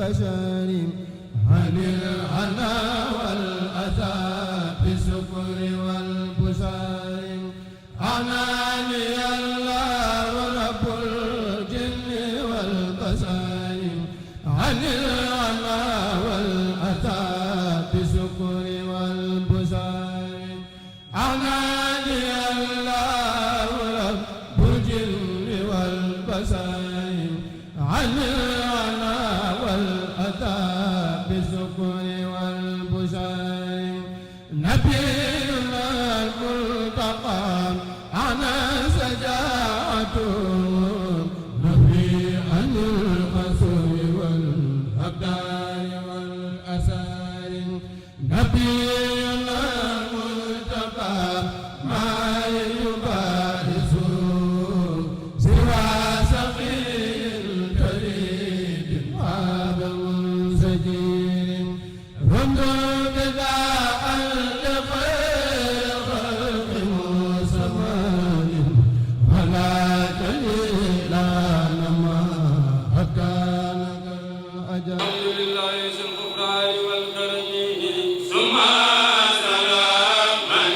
والبشر عن الهنا والأذى بالشكر والبشر أناني الله رب الجن والبشر عن الهنا والأذى بالشكر والبشر أناني الله رب الجن والبشر عن الهنا والأذى بالشكر والبشر نبينا الملتقى أنا سجاته نبي عن القصر والأبدار والأسار نبينا الملتقى ما يبارز سوى سقي الكريم هذا منسجين رمض بداء لخير خلق مسمان ولا دليل لما أكانك الأجل الحمد لله ذي الغفران والكرم ثم سلام من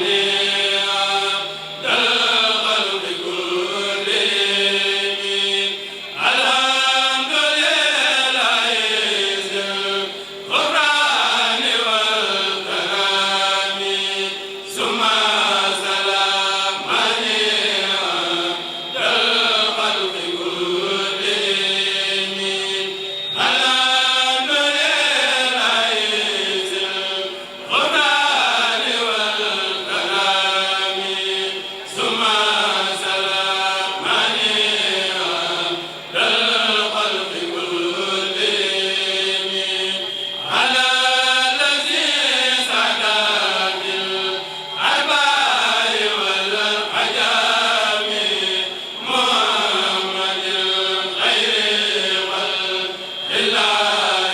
دل الخلق كلهم الحمد لله ذي الغفران والكرم ثم سلام من دل الخلق كلهم الحمد لله ذي الغفران والكرم ثم سلام من دل الخلق كلهم على الذي سعى بالعباء والعجام محمد خير خلق الله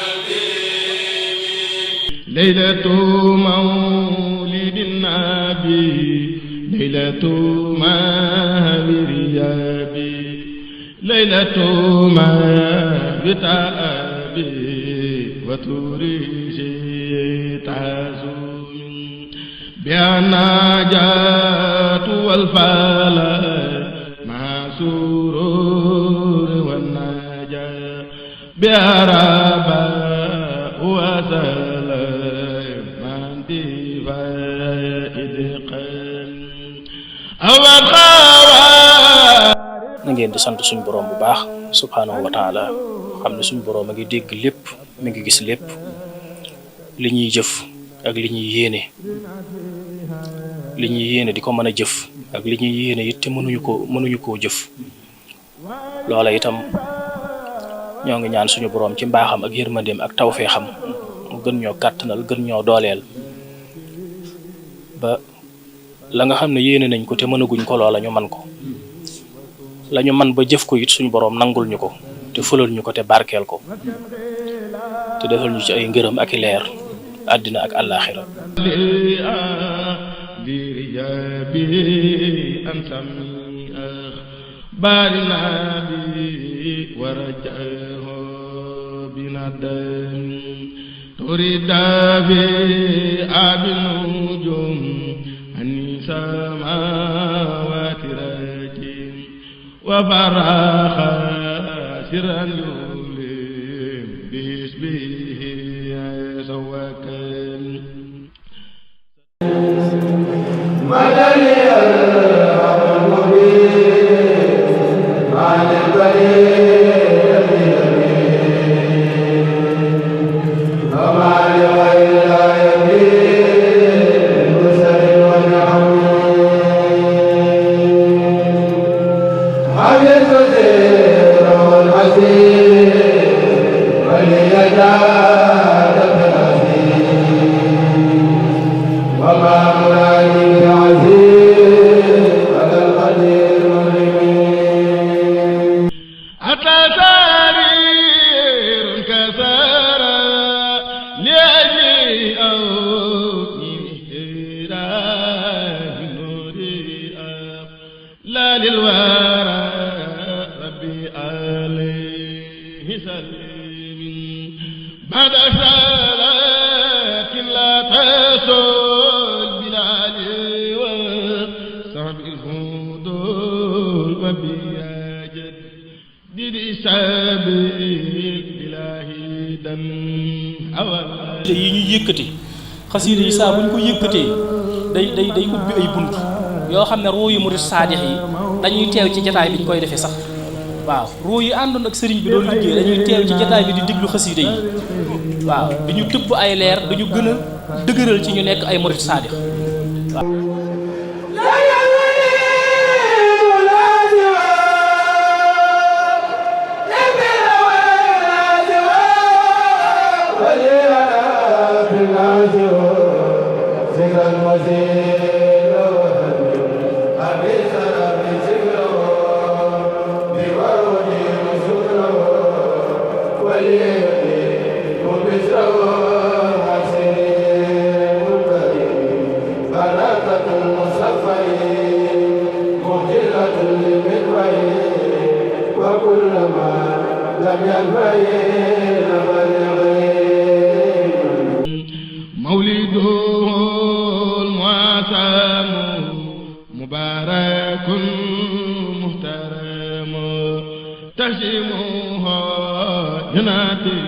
الدين ليلة مولد النبي ليلة مولد ليلة مولد أبي وتريجي تعزم بالنجاة والفلاح مع سرور والنجاة بأرباء وسلام من دفاع أول na ngeen di sant suñu borom bu baax subhanahu wa taala xam ne suñu borom a ngi dégg lépp mi ngi gis lépp li ñuy jëf ak li ñuy yéene di ko mën a jëf ak li ñuy yéene it te mënuñu koo jëf loola itam ñoo ngi ñaan suñu borom ci mbaaxam ak yërmandeem ak tawfeexam mu gën ñoo kàttanal gën ñoo dooleel ba la nga xam ne yéene nañ ko te mënaguñ ko loola ñu man ko lañu man ba jëf ko it suñu borom nangul ñu ko te fulal ñu ko te barkeel ko te defal ñu ci ay ngërëm ak i leer àddina ak àllaaxira وفراخ سرا يولي باسمه سوكل مدني المبين عن البريد وما لغير لا يبين مسر ونعم حدث سير والعسير وليجاد بالعسير وما مرادي بعسير على القدير والرميم أتى سرير كسر لأجل أوكي مهران نوري لا للورى ربي عليه سلم بعد لكن لا تسول بلال وصحب الهدول وبياجد دي سابق إلهي دم أولا yi ñuy yëkkati xasida yi saa bu ñu ko yëkkatee day ubbi ay bunt yoo xam ne ruu yu murid saadix yi dañuy teew ci jataay bi ñu koy defee sax waaw ruu yi àndoon ak sëriñ bi doon liggéey dañuy teew ci jataay bi di diglu xasida yi waaw di ñu tëbb ay leer dañu gën a dëgëral ci ñu nekk ay murid saadix waaw مولده المعتم مبارك محترم تهزمه ينادم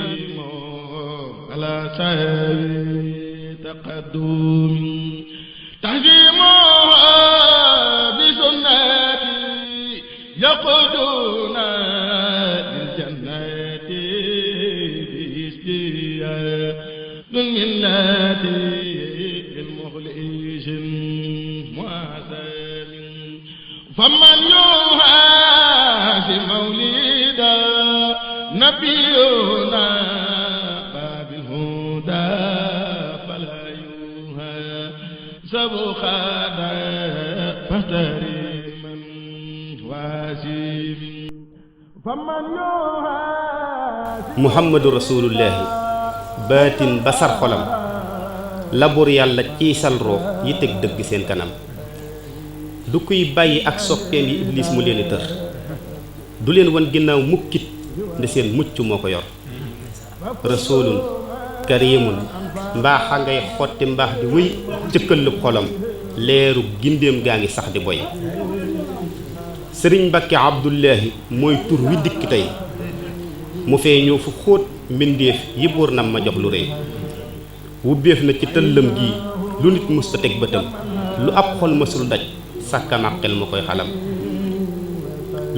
على سبيل تقدم تهزمه بسنتي يقودنا للجنة بإسبيا من نادي المخلص معزم فمن يهاجم مولدا نبينا باب الهدى فلا يهاجم خادا فاحترما واسم فمن يهاجم محمد رسول الله baatin basar xolam labur yàlla ciisal roo yi teg dëgg seen kanam du kuy bàyyi ak soppeem yi iblis mu leen tër du leen wan ginnaaw mukkit nde seen mucc moo ko yor rasulun karimun mbaaxa ngay xotti mbaax di wéy cëkkëlub xolam leeru gindeem gaa ngi sax di boy sëriñ Mbàkke Abdullahi mooy tur wi dikk tey mu feeñoo fu xóot mbindeef yi buur nam ma jox lu rëy wubbeef na ci tëllam gi lu nit musta teg bëtam lu ab xol mësul daj sàkkama xel ma koy xalam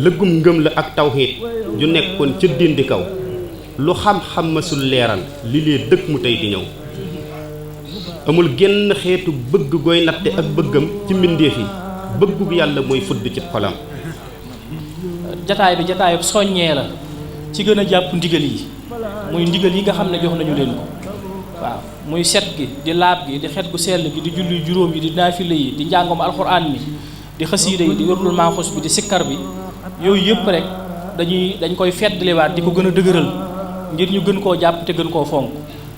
lëggum ngëm la ak tawxiit ju nekkoon ca dindi kaw lu xam-xam mësul leeral li lee dëkk mu tey di ñëw amul genn xeetu bëgg gooy natte ak bëggam ci mbindeef yi bëggug yàlla mooy fudd ci xolam jataay bi jataayub soññee la ci gën a jàpp ndigal yi muy ndigal yi nga xam ne jox nañu leen ko waaw muy set gi di laab gi di xet gu sell gi di julli juróom yi di naafile yi di njàngom alxuraan mi di xasiida yi di wërlul maaxus bi di sikkar bi yooyu yëpp rek dañ koy feddliwaat di ko gën a dëgëral ngir ñu gën koo jàpp te gën koo fonk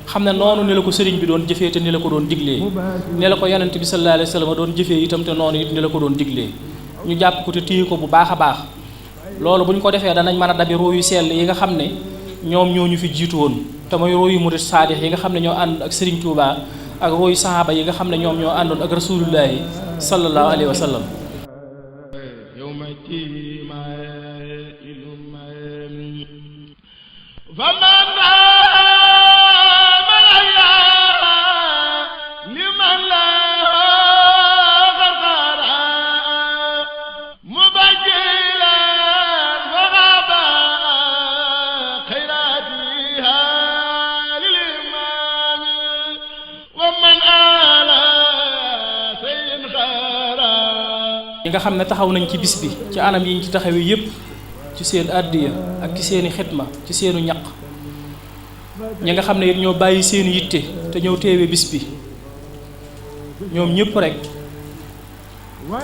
xam ne noonu ni la ko sëriñ bi doon jëfee te ni la ko doon diglee ni la ko yonent bi sallallahu alayhi wa sallam doon jëfee itam te noonu it ni la ko doon diglee ñu jàpp ko te téye ko bu baax a baax loolu bu ñu ko defee danañ mën a dabi ruu yu sell yi nga xam ne ñoom ñoo ñu fi jiitu woon te mooy ruu yu murid saadix yi nga xam ne ñoo ànd ak Serigne Touba ak ruu yu sahaaba yi nga xam ne ñoom ñoo àndoon ak rasulullahi sallallahu alayhi wa sallam ñi nga xam ne taxaw nañ ci bis bi ci anam yi ñu ci taxawee yépp ci seen àddiya ak ci seeni xitma ci seenu ñaq ñi nga xam ne it ñoo bàyyi seeni yitte te ñëw teewee bis bi ñoom ñëpp rek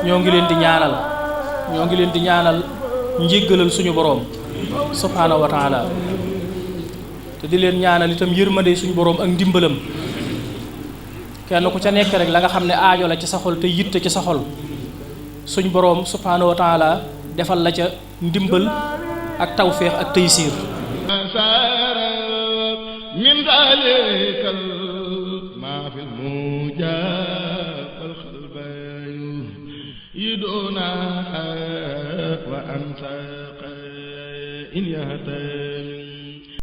ñoo ngi leen di ñaanal njéggalal suñu boroom subhaanahu wa taala te di leen ñaanal itam yërmande suñu boroom ak ndimbalam kenn ku ca nekk rek la nga xam ne aajo la ci sa xol te yitte ci sa xol suñ boroom subhaanahu wa taala defal la ca ndimbal ak tawféex ak taysiir min ذلك ما في الموجب والقلب يدونا وأنسى إن يهتم